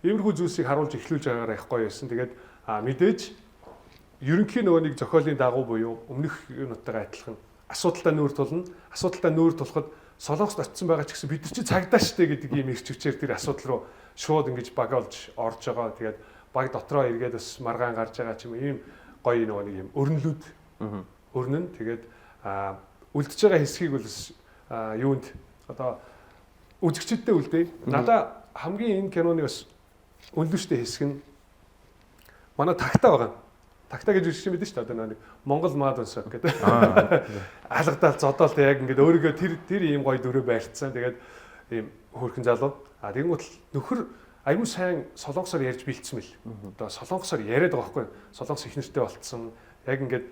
Иймэрхүү зүйлсийг харуулж эхлүүлж байгаагаар их гоё байсан. Тэгээд мэдээж ерөнхий нөгөө нэг зохиолын дагуу буюу өмнөх юунуудтайгаа адилхан асуудалтай нүүр тулна. Асуудалтай нүүр тулахад Солонгост очисон байгаа ч гэсэн бид нар чи цагдаа штэ гэдэг ийм эрч хүчээр тэр асуудал руу шууд ингэж баг олж орж байгаа. Тэгээд баг дотроо эргээд бас маргаан гарч байгаа ч юм ийм гоё нөгөө нэг юм өрнөлүүд өрнөн. Тэгээд үлдэж байгаа хэсгийг бол бас юунд одоо үзэгчдэд үлдээе. Надаа хамгийн энэ киноны бас өндөштэй хэсэг нь манай тагтаа байгаа. Тагтаа гэж үгш юм мэдэн шүү дээ. Одоо нэг Монгол маад унсаг гэдэг. Алгадаал зодоол тэг яг ингээд өөрийгөө тэр ийм гоё дүрээ барьцсан. Тэгээд ийм хөөрхөн залуу. А тэгэнгүүт нөхөр айгүй сайн солонгосоор ярьж бэлдсэн мэл. Одоо солонгосоор яриад байгаа байхгүй. Солонгос их нэртэй болцсон. Яг ингээд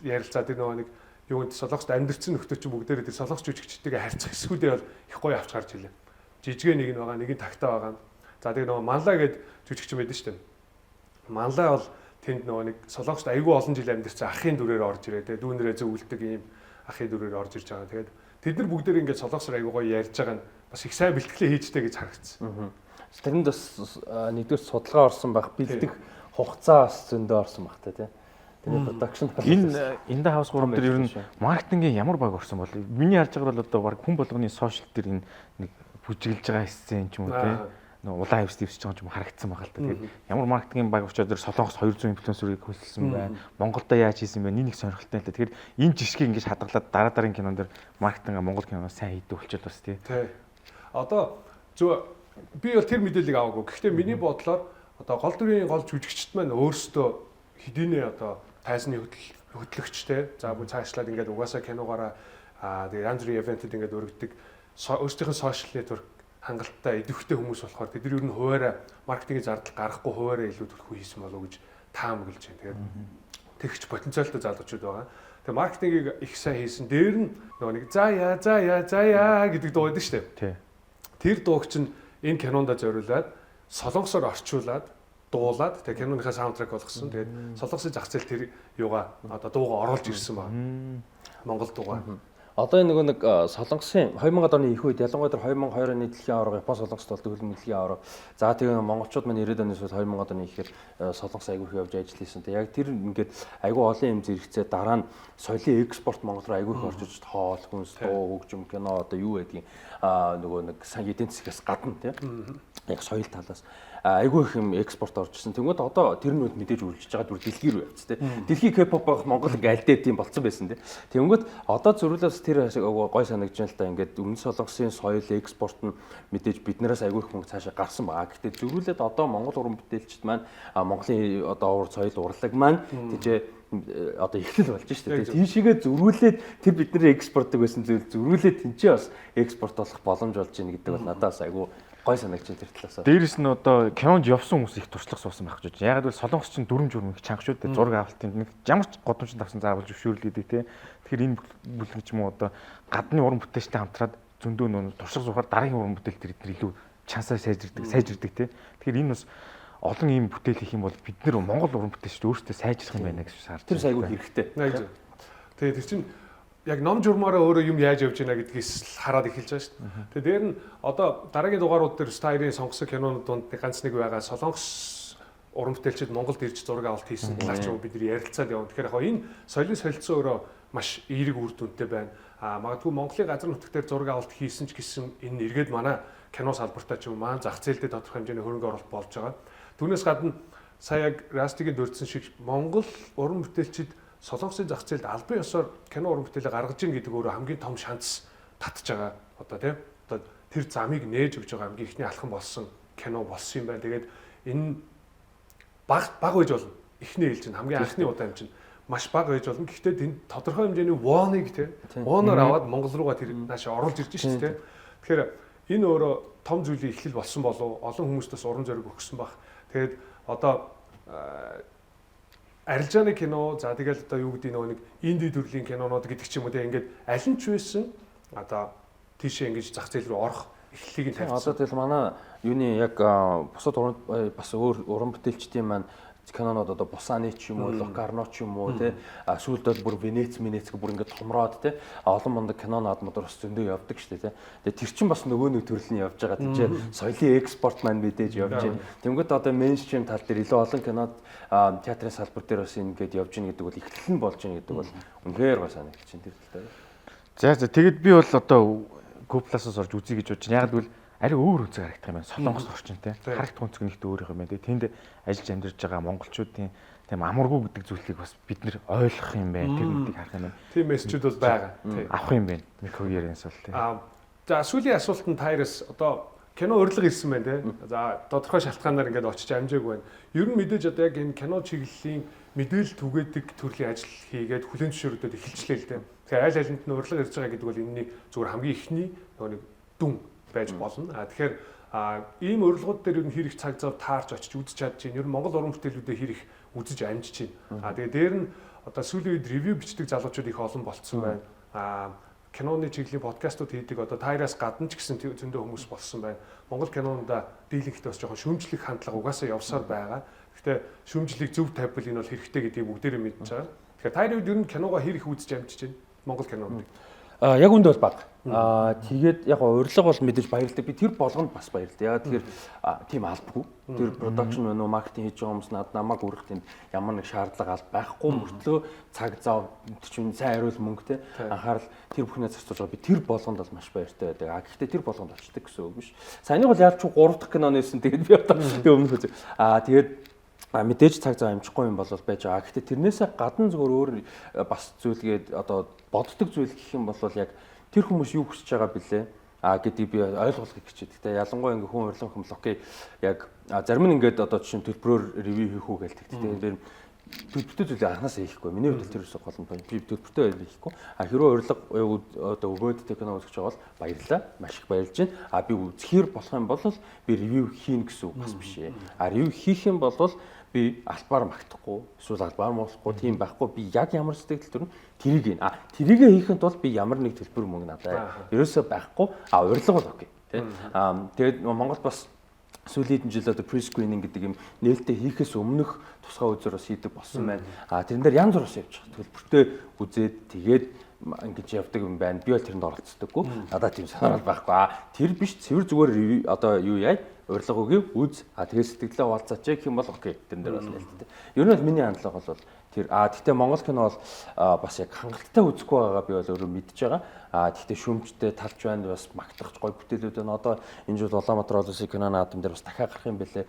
ярилцаа тэр нөгөө нэг юунд солонгост амьдэрсэн нөхдөө чинь бүгдээрээ тэр солонгос жүжигчтэйгээ харьцах хэсгүүдээ бол их гоё авч гарч илээ. Жижигэ нэг нь байгаа, нэг нь тагтаа байгаа. За тэгээ нөгөө Манлаа гээд жүжигч юм байдаг шүү дээ. Манлаа бол тэнд нөгөө нэг солонгост айгүй олон жил амьдэрсэн ахын дүрээр орж ирээ. Тэгээ дүүнэрээ зөвлөдөг ийм ахын дүрээр орж ирж байгаа. Тэгээд тэд нар бүгдээр ингээд солонгосоор айгүй гоё ярьж байгаа нь бас их сайн бэлтгэлээ хийжтэй гэж харагдсан. Тэрэнд бас нэгдүгээр судалгаа орсон байх, бэлдэх хугацаа бас зөндөө орсон байх та тий. Тэгээ production Энэ In the House 3 дээр ер нь маркетингийн ямар баг орсон бол миний харж байгаа бол одоо баг хүн болгоны social дээр энэ нэг бүжиглж байгаа сцен ч юм уу тий нэг улаан хавьс дэвсэж байгаа юм харагдсан байгаа л та. Тэгээд ямар маркетингийн баг очоод тэр Солонгос 200 инфлюенсерыг хөлссөн байна. Монголдо яаж хийсэн бэ? Нэг сонирхолтой л та. Тэгэхээр энэ жишгийг ингэж хадгалаад дараа дараагийн кинон дээр маркетинга Монгол киноноос сайн хийдэг болчихвол бас тий. Тий. Одоо зөв би бол тэр мэдээллийг аваагүй. Гэхдээ миний бодлоор одоо гол дүрийн гол жүжигчд маань өөрсдөө хэдийнэ одоо тайзны хөтлөгчтэй. За бүр цаашлаад ингээд угаасаа киногоороо тэгээ янз бүрийн ивентэд ингээд өргөдөг өөрсдийнх нь social network хангалттай идэвхтэй хүмүүс болохоор тэд нар ер нь хуваараа маркетингийн зардал гаргахгүй хуваараа илүү төлхөө хийсэн болов уу гэж таамаглаж байна. Тэгээд тэгч потенциалтай залуучууд байгаа. Тэгээ маркетингийг их сайн хийсэн. Дээр нь нөгөө нэг за яа за яа за яа гэдэг дуу байдаг шүү дээ. Тий. Тэр дууг чинь энэ кинондо зориулаад солонгосоор орчуулад дуулаад тэгээ киноныхаа саундтрек болгосон. Тэгээд солонгосын зах зээл тэр юугаа одоо дуугаа оруулж ирсэн байна. Монгол дуугаа. Одоо энэ нөгөө нэг солонгосын 2000-ад оны их үед ялангуяа тэр 2002 оны дэлхийн аварга Япон солонгост болдог хөлбөмбөг дэлхийн аварга. За тэгээ монголчууд маань 90-ад оны сүүлд 2000-ад оны ихээр солонгос айгүй их явж ажил хийсэн. Тэгээ яг тэр ингээд айгүй олон юм зэрэгцээ дараа нь соёлын экспорт Монгол руу айгүй их орж иж хоол, хүнс, дуу, хөгжим, кино одоо юу байдгийг нөгөө нэг эдийн засгаас гадна тийм яг соёл талаас айгүй их юм экспорт орж ирсэн. Тэнгүүд одоо тэр нь мэдээж үргэлжлэж байгаа дүр дэлхий рүү явц тий. Дэлхий K-pop байх Монгол ингээ аль дээр тийм болцсон байсан тий. Тэнгүүд одоо зөрүүлээс тэр гой санагдж байна л та ингээд өмнө солонгосын соёл экспорт нь мэдээж биднээс айгүй их мөнгө цаашаа гарсан байгаа. Гэхдээ зөрүүлээд одоо Монгол уран бүтээлчд маань Монголын одоо уур соёл урлаг маань тийчээ одоо эхлэл болж штэ. Тийшээгээ зөрүүлээд тэр бидний экспортдаг байсан зүйл зөрүүлээд тэнцээ бас экспорт болох боломж болж байна гэдэг бол надаас айгүй гой санагч тэр талаас. Дээрэс нь одоо кинонд явсан хүмүүс их туршлага суусан байх гэж байна. Ягаад гэвэл Солонгос чинь дүрм журм их чанга шүү дээ. Зураг авалтын нэг ямар ч годомжинд авсан заавал зөвшөөрөл гэдэг те. Тэгэхээр энэ бүлэг ч юм уу одоо гадны уран бүтээлчтэй хамтраад зөндөө нөө туршлага суухаар дараагийн уран бүтээл тэр эдгээр илүү чансаа сайжирдаг те. Тэгэхээр энэ бас олон ийм бүтээл хийх юм бол бид нэр Монгол уран бүтээлчд өөрсдөө сайжрах юм байна гэж харж. Тэр айгүй хэрэгтэй. Тэгээ тэр чинь яг ном журмаараа өөрөө юм яаж явж байна гэдгээс хараад эхэлж байгаа шүү дээ. Тэгээ дээр нь одоо дараагийн дугаарууд дээр Стайрын сонгосон кинонууд донд ганц нэг байгаа Солонгос уран бүтээлчид Монголд ирж зураг авалт хийсэн талаар ч бид нар ярилцаад явна. Тэгэхээр яг энэ соёлын солилцоо өөрөө маш эерэг үр дүнтэй байна. А магадгүй Монголын газар нутаг дээр зураг авалт хийсэн ч гэсэн энэ эргээд манай кино салбартаа ч юм уу маань зах зээлдээ тодорхой хэмжээний хөрөнгө оруулалт болж байгаа. Түүнээс гадна сая яг Растигийн дурдсан шиг Монгол уран бүтээлчид Солонгосын зах зээлд албан ёсоор кино уран бүтээлээ гаргаж ийн гэдэг өөрөө хамгийн том шанс татж байгаа. Одоо тийм одоо тэр замыг нээж өгж байгаа хамгийн ихний алхам болсон кино болсон юм байна. Тэгээд энэ баг баг байж болно. Эхний ээлж нь хамгийн анхны удаа юм чинь маш бага байж болно. Гэхдээ тэнд тодорхой хэмжээний воныг тийм воноор аваад Монгол руугаа тэр наашаа оруулж ирж шүү дээ. Тэгэхээр энэ өөрөө том зүйлийн эхлэл болсон болов олон хүмүүст бас урам зориг өгсөн баг. Тэгээд одоо арилжааны кино за тэгэл одоо юу гэдэг нөгөө нэг инди төрлийн кинонууд гэдэг ч юм уу те ингээд аль нь ч байсан одоо тийшээ ингэж зах зээл рүү орох эхлэлийг нь тавьсан. Одоо тэгэл манай юуны яг бусад уран бас өөр уран бүтээлчдийн маань Кинонод одоо Бусаны ч юм уу, Локарно ч юм уу те, сүүлд бол бүр Венец, Менец бүр ингээд томроод те, олон мундаг кино наадмууд бас зөндөө явдаг шүү дээ те. Тэгээ тэр чинь бас нөгөө нэг төрөл нь явж байгаа. Тийм ч соёлын экспорт маань мэдээж явж байна. Тэнгүүд одоо mainstream тал дээр илүү олон кинод театрын салбар дээр бас ингээд явж гин гэдэг бол эхлэл нь болж гин гэдэг бол үнэхээр гоо санагдаж байна тэр талаар. За за, тэгэд би бол одоо Go Plus-аас орж үзье гэж бодож байна. Яг л арай өөр өнцөг харагдах юм байна. Солонгос орчин те. Харагдах өнцөг нэгт өөр юм байна. Тэнд ажиллаж амьдарч байгаа монголчуудын тийм амаргүй гэдэг зүйлийг бас бид нэр ойлгох юм байна. Тэр нүдийг харах юм байна. Тийм мессежүүд бол байгаа. Авах юм байна. Микогеренс бол тийм. За, сүүлийн асуулт нь Тайрс, одоо кино урилга ирсэн байна те. За, тодорхой шалтгаанаар ингээд очиж амжаагүй байна. Ер нь мэдээж одоо яг энэ кино чиглэлийн мэдээлэл түгээдэг төрлийн ажил хийгээд хүлээн зөвшөөрөгдөд эхэлчлээ л дээ. Тэгэхээр аль алинд нь урилга ирж байгаа гэдэг бол энэний зүгээр хамгийн эхний нөгөө нэг дүн байж болно. Тэгэхээр ийм урилгууд дээр ер нь хэрэг цаг зав таарч очиж үзэж чадж байна. Ер нь Монгол уран бүтээлүүдээ хэрэг үзэж амжиж байна. Тэгээ дээр нь одоо сүүлийн үед review бичдэг залуучууд их олон болцсон байна. Киноны чиглэлийн подкастууд хийдэг одоо Тайраас гадна ч гэсэн зөндөө хүмүүс болсон байна. Монгол кинонда дийлэнхдээ бас жоохон шүүмжлэх хандлага угаасаа явсаар байгаа. Гэхдээ шүүмжлэлийг зөв тавьбал энэ бол хэрэгтэй гэдгийг бүгдээрээ мэдж байгаа. Тэгэхээр Тайрын үед ер нь киногоо хэр их үзэж амжиж байна? Монгол киноныг. Яг үндэ бол бага. Тэгээд яг урилга бол мэдээж баярлалаа. Би тэр болгонд бас баярлалаа. Яг тэгэхээр тийм албагүй. Тэр production байна уу, маркетинг хийж байгаа хүмүүс над намайг урих тийм ямар нэг шаардлага аль байхгүй мөртлөө цаг зав чинь сайн хариул мөнгө те анхаарал тэр бүхнээ зарцуулж байгаа. Би тэр болгонд бол маш баяртай байдаг. Гэхдээ тэр болгонд очдог гэсэн үг биш. Саяны бол ялч 3 дахь кино нээсэн. Тэгээд би одоо тэг өмнө үзээ. Тэгээд мэдээж цаг зав амжихгүй юм бол байж байгаа. Гэхдээ тэрнээсээ гадна зүгээр өөр бас зүйлгээд одоо боддог зүйл гэх юм бол яг тэр хүмүүс юу хүсэж байгаа бilé гэдгийг би ойлгохыг хичээдэг. Гэтэ ялангуяа ингээ хүн урилга хүмүүс окей яг зарим нь ингээд одоо жишээ нь төлбөрөөр review хийх үү гэлдэг. Гэтэ энэ дээр төлбөртэй зүйлийг анханасаа хийхгүй. Миний хувьд тэр ерөөсөө гол нь би төлбөртэй байл хийхгүй. Хэрвээ урилга одоо өгөөд тэ кино үзэж байгаа бол баярлалаа. Маш их баярлж байна. Би үзэхээр болох юм бол би review хийнэ гэсэн үг бас биш ээ. Review хийх юм бол би албаар магтахгүй, эсвэл албаар муулахгүй тийм байхгүй. Би яг ямар сэтгэл төрнө тэрийг ийн. Тэрийг хийхэд бол би ямар нэг төлбөр мөнгө надад ерөөсөө байхгүй. Урилга бол окей. Тэ. Тэгээд Монголд бас сүүлийн хэдэн жил одоо pre-screening гэдэг юм нээлттэй хийхээс өмнөх тусгай үзэр бас хийдэг болсон байна. Тэрэн дээр янз бүр бас явж байгаа. Төлбөртэй үзээд тэгээд ингэж явдаг юм байна. Би бол тэрэнд оролцдоггүй. Надад тийм сонирхол байхгүй. Тэр биш, цэвэр зүгээр одоо юу яа урилга өгье, үз. Тэгээд сэтгэлдээ хуваалцаач гэх юм бол окей. Тэрэн дээр бол нээлттэй. Ер нь бол миний хандлага бол тэр гэхдээ Монгол кино бол бас яг хангалттай үзэхгүй байгаа би бол өөрөө мэдж байгаа. Гэхдээ шүүмжтэй талч байна, бас магтах гоё бүтээлүүд байна. Одоо энэ жил Улаанбаатар олон улсын кино наадам дээр бас дахиад гарах юм бэлээ.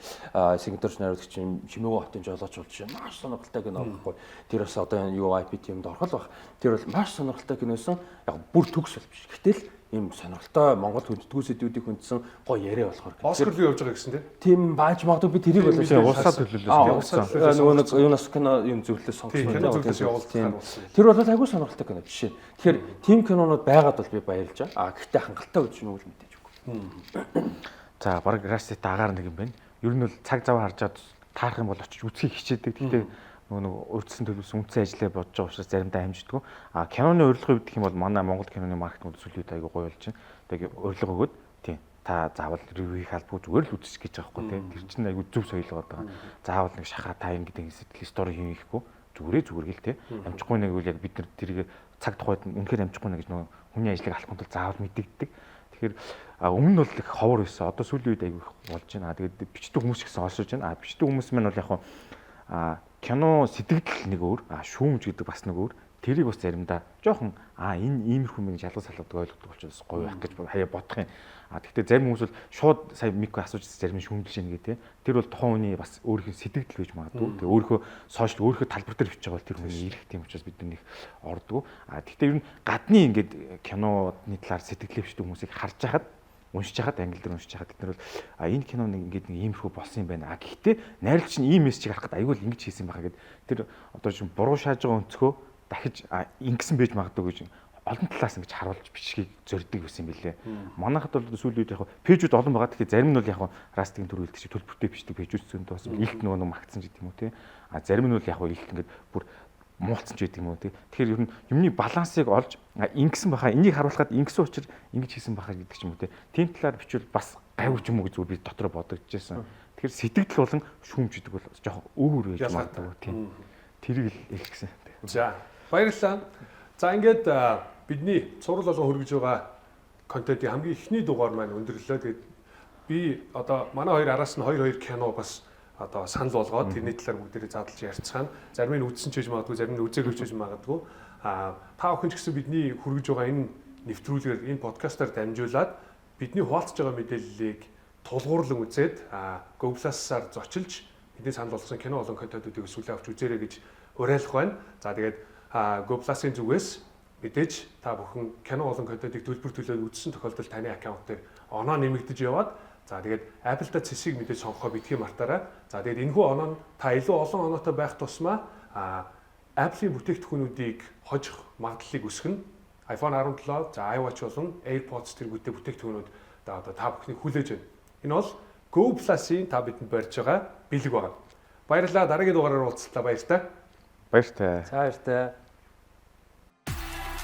Сингапурч найруулагч Чимээгүү хотын жолооч болж маш сонирхолтой кино байхгүй. Тэр бас одоо юу IPT-д орох л баг. Тэр бол маш сонирхолтой киносэн. Яг бүр төгс бол биш. Гэтэл ийм сонирхолтой Монгол хүндэтгүү сэдвүүдийг хүндсэн гоё яриа болохоор. Оскар руу явж байгаа гэсэн тийм. Тийм бааж магадгүй, би тэрийг бол улсаа төлөөлөөс тийм нөгөө нэг юунаас кино юм зөвлөлөөс сонгосон. Кино зөвлөлөөс явуулсан. Тэр бол айгүй сонирхолтой кино жишээ. Тэгэхээр тийм кинонууд байгаад бол би баярлж байгаа. Гэхдээ хангалттай үзэж нүгэл мэдээж үгүй. За, баг Растит агаар нэг юм байна. Ер нь бол цаг зав харж таарах юм бол очиж үзхийг хичээдэг. Гэхдээ нөгөө нэг урьдчилан төлөвлөсөн үндсэн ажлаа бодож байгаа учраас заримдаа амждаггүй. Киноны урилгын үед гэх юм бол манай Монгол киноны маркетинг сүүлийн үед айгүй гоё болж байна. Тэгээ урилга өгөөд тийм та заавал review хийх албагүй, зүгээр л үзчих гэж байгаа байхгүй тийм. Тэр чинь айгүй зөв соёл байгаа. Заавал нэг шахаа та ингэ сэтгэл story хийхгүй зүгээрээ зүгээр гэл тийм. Амжихгүй нэг үйл яг бид нар тэрийг цаг тухайд үнэхээр амжихгүй нэг гэж нөгөө хүний ажлыг алахгүй тул заавал мэдэгддэг. Тэгэхээр өмнө нь бол их ховор байсан. Одоо сүүлийн үед айгүй их болж байна. Тэгээд бичдэг хүмүүс ч гэсэн олширж байна. Бичдэг хүмүүс маань бол яг кино сэтгэгдэл нэг өөр, шүүмж гэдэг бас нэг өөр. Тэрийг бас заримдаа жоохон энэ иймэрхүү юм гэж ялгаж салгадаг ойлгодог болчихсон гоё байх гэж хаяа бодох юм. Тэгтээ зарим хүмүүс бол шууд сая Мико асууж зарим шүүмжлж гэнэ гэ тэ. Тэр бол тухайн хүний бас өөрийнх нь сэтгэгдэл байж магадгүй. Тэгээ өөрийнхөө сошиал өөрийнхөө талбар дээр бичиж байгаа бол тэр хүний ирэх тийм учраас бид нар их ордгоо. Тэгтээ ер нь гадны ингээд киноны талаар сэтгэлээ бичдэг хүмүүсийг харж байхад, уншиж хахад, англи дээр уншиж хахад бид нар бол энэ кино нэг ингээд нэг иймэрхүү болсон юм байна. Гэхдээ найруулагч нь ийм мессежийг харахад аюул ингэж хийсэн байхаа гэд тэр одоо чинь буруу шааж байгаа өнцгөө дахиж ингэсэн байж магадгүй гэж олон талаас ингэж харуулж бичгийг зорддог байсан юм билээ. Манайхад бол сүүлийн үед яг page үүд олон байгаа. Тэгэхээр зарим нь бол яг растгийн төр үлдэх шиг төлбөртэй бичдэг page үүд зөндөө бас илт нөгөө нэг магтсан ч гэдэг юм уу те. Зарим нь бол яг илт ингээд бүр муулцсан ч байдаг юм уу те. Тэгэхээр ер нь юмны балансыг олж ингэсэн баха, энийг харуулхад ингэсэн учраас ингэж хийсэн баха гэдэг ч юм уу те. Тийм талаар бичвэл бас гайгүй ч юм уу гэж зүгээр би дотроо бодогдчихсэн. Тэгэхээр сэтгэгдэл болон шүүмж гэдэг бол жоохон өөр байж магадгүй тийм. Тэрийг л хэлэх гэсэн. За баярлалаа. За ингээд бидний цуврал болгон хүргэж байгаа контентын хамгийн эхний дугаар маань өндөрлөө. Тэгээд би одоо манай хоёр араас нь 2 2 кино бас одоо санал болгоод тэрний талаар бүгдээрээ задлж ярьцгаана. Зарим нь үзсэн ч гэж магадгүй, зарим нь үзээгүй ч гэж магадгүй. Та бүхэн ч гэсэн бидний хүргэж байгаа энэ нэвтрүүлгээр, энэ подкастаар дамжуулаад бидний хуваалцж байгаа мэдээллийг тулгуурлан үзээд Go Plus-аар зочилж бидний санал болгосон кино болон контентуудыг өсвөлээ авч үзээрэй гэж уриалах байна. За тэгээд Go Plus-ын зүгээс мэдээж та бүхэн кино болон контентыг төлбөр төлөөд үзсэн тохиолдолд таны аккаунт дээр оноо нэмэгдэж яваад, за тэгээд Apple-та цэсийг мэдээж сонгохоо битгий мартаарай. За тэгээд энэхүү оноо нь та илүү олон оноотой байх тусмаа Apple-ийн бүтээгдэхүүнүүдийг хожих магадлалыг өсгөнө. iPhone 17, за iWatch болон AirPods тэргүүтээ бүтээгдэхүүнүүд одоо та бүхнийг хүлээж байна. Энэ бол Go Plus-ийн та бидэнд барьж байгаа бэлэг байна. Баярлалаа. Дараагийн дугаараар уулзлаа. Баяртай. Баяртай. За баяртай.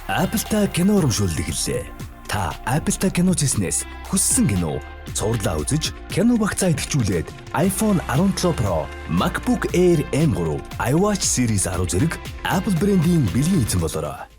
Apple-та кино урамшууллыг хэллээ. Та Apple-та кино цэснээс хүссэн кино цувралаа үзэж, кино багцаа идэвхжүүлээд iPhone 17 Pro, MacBook Air M3, iWatch Series 10 зэрэг Apple брендийн бэлгийн эзэн болоорой.